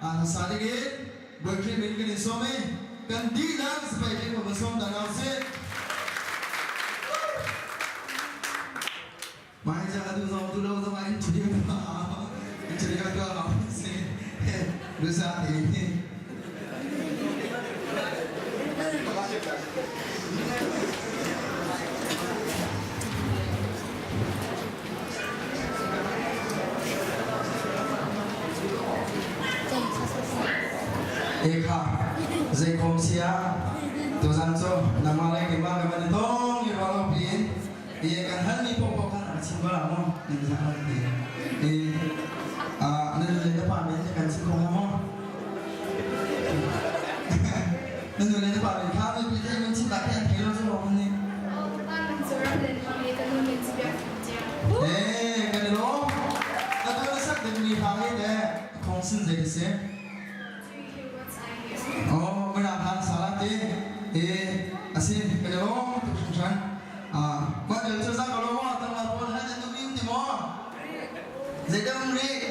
Hmasa ding in Bawi Khrih min kan in sawm i kan dihlak sipai ṭeng kan sawm ta hna usih. Mah hi atu zong tu lo zong ah in ṭhiam in ṭhiam ka hau si dusa te Ekha zeikhom sia tuzan cu nangmah le keimah kan van i tong i ruah lo piin i kan halmi paohpaoh khan a chim ko la maw nan zah lo ti i nan nu le na pa men kan chim ko hnga maw nan nu le na pa men kha mipi thei min chim tak hi an thei lo cu maw nih Eh, kan i lawm. Atu na sak dingmi hla hi teh thong sin zei si? Oh, mirang hlan sala ti. Eh, asin kan i lawm tuk hringhran. Ah, mah del cu zang ka lawm ah tangla pawl han an um ti maw? Zeidah um rih?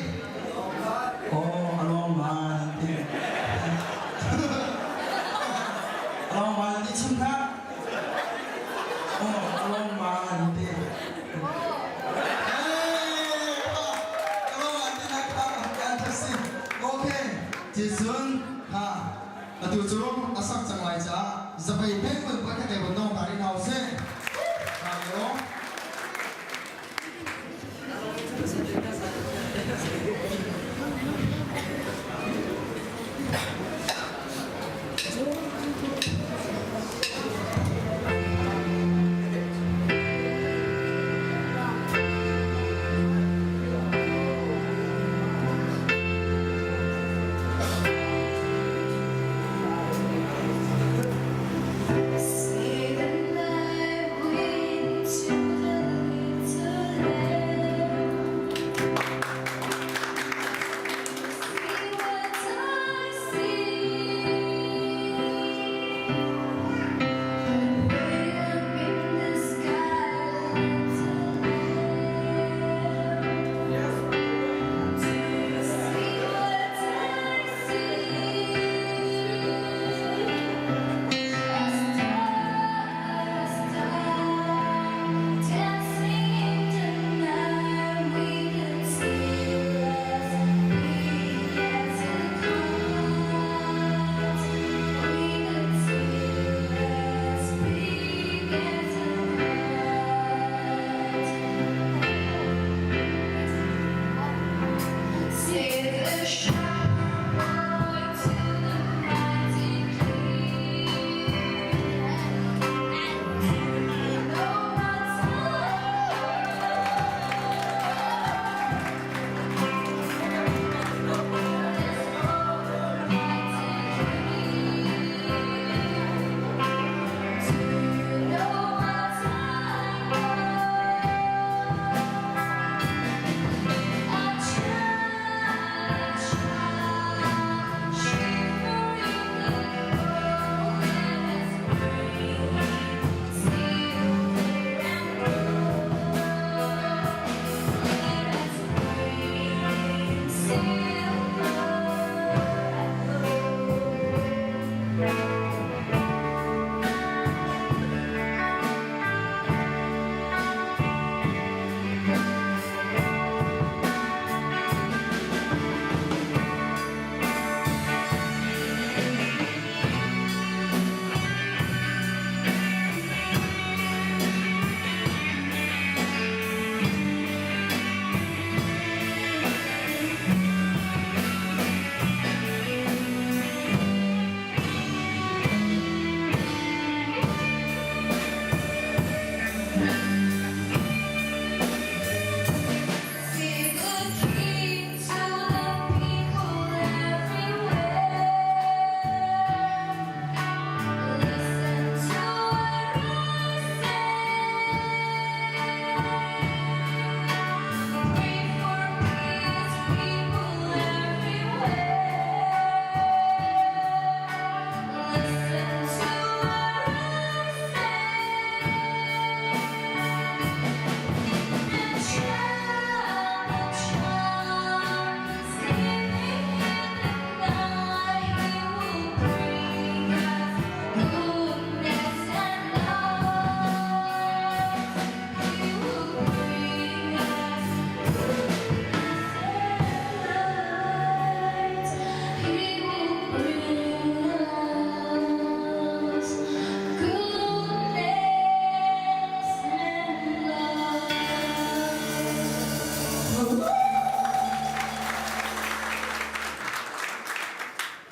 Oh, a lawm man ti. A lawm man ti chim hlah. Oh, a lawm man ti. Okay, Jason, ha, atu cu a sak cang lai caah zapei peng mun pakhat te bon dong ta rin hau seh. Ha, yo.